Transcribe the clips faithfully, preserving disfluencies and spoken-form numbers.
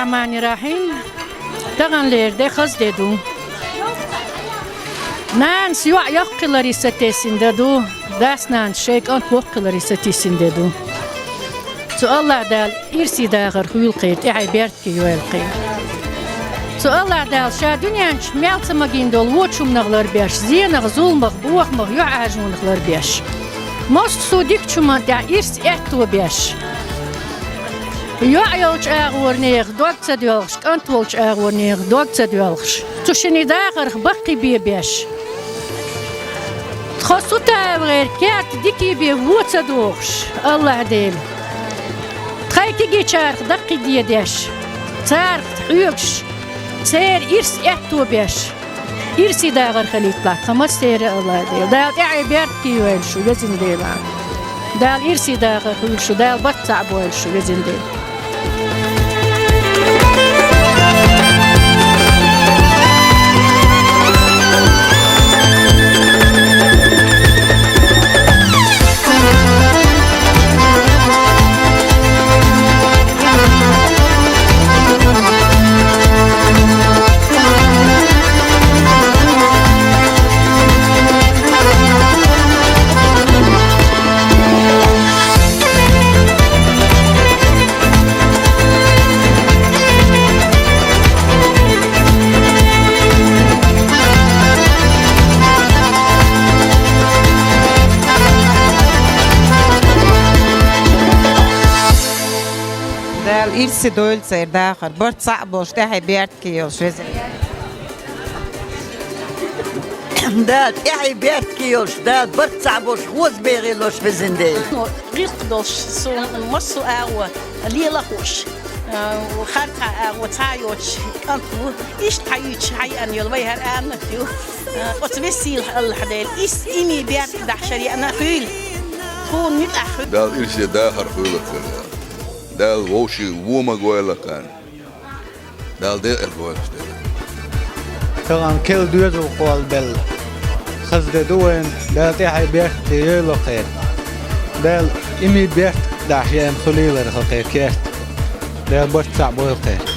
Бисмиллахир-рахманир-рахим. Таханлера де хаза де ду. Нанас йоӀ йоккха хиларе сатесна де ду. Дас-нанас шоай кӀант воккха хиларе сатийсна де ду. Цу АллахӀ-Дала ирсе дахар хуьлда кхеран, тӀаьхье беркате йойла кхеран. Цу АллахӀ-Дала Ша дуьнен чу мел ца магийна долу вочу хӀуманах ларбеш, зенах, зуламах, бохамах, юьхьӀаьржонах ларбеш. Массо а дикачу хӀуманна тӀехь ирс аьтто беш. ЙоӀ йолчу агӀор нехан дог ца доьлхуш, кӀант волчу агӀор нехан дог ца доьлхуш. Цу шинна дахарх баккхийбе беш. Тхо сутавгӀеран керта дикийбе вон ца дохуш, АллахӀ-Дела. Тхайн кегийчарах даккхийде деш, царах хьоьгуш, церан ирс аьтто беш. Ирсе дахар хилийталахь тхан массеран а, АллахӀ-Дела. Дала тӀаьхье беркате йойла шу, везан Дела. Дала ирсе дахар хуьлда шу, Дала барт цхьаъ бойла шу, везан Дела. Дала ирсе дойла церан дахар, барт цхьаъ болуш, тӀаьхье беркате йолуш, везан. Дала тӀаьхье беркате йолуш, Дала барт цхьаъ болуш, хоза бегӀе лолуш, везан Дела. ГӀиллакх долуш, суна массо а агӀо лела хууш, а, хӀара цхьа агӀо цхьа йоцуш кӀант ву. Иштта хьан юьйцуш хьан еана йолу вай хӀара аманат ю. А, оцу везачу АллахӀ-Дела, ирс, иман, беркат дахьаш шариӀатна хуьлда. Тхуна ницкъ хуьлда. Дала ирсе дахар хуьлда кхеран. Дала вовшийн вон ма гойла кхарна. Дала декъал бойла шу, Дела. Тахана керла доьзал кхоллабелла хаза де ду вайна, Дала тӀаьхье беркате йойла кхеран. Дала иман, беркат дахьаш еана хуьлийла кхеран керта. Дала барт цхьаъ бойла кхеран.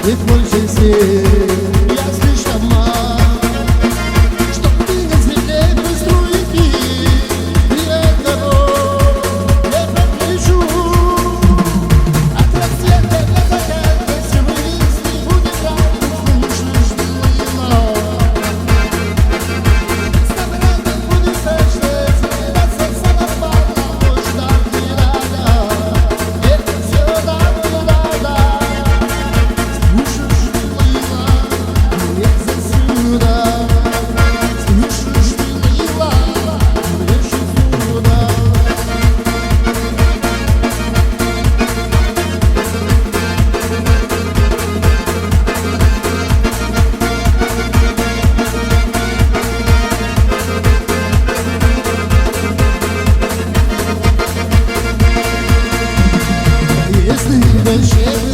Ведь больше всех я слишком мал, чтоб ты не светлей пусть руки, и этого не подлечу. От рассвета до заката всего вести будет радость, слышишь, милый лав. С тобой будет сочетаться, сама спала, ночь там не рада. Это всё давно надо. Если дальше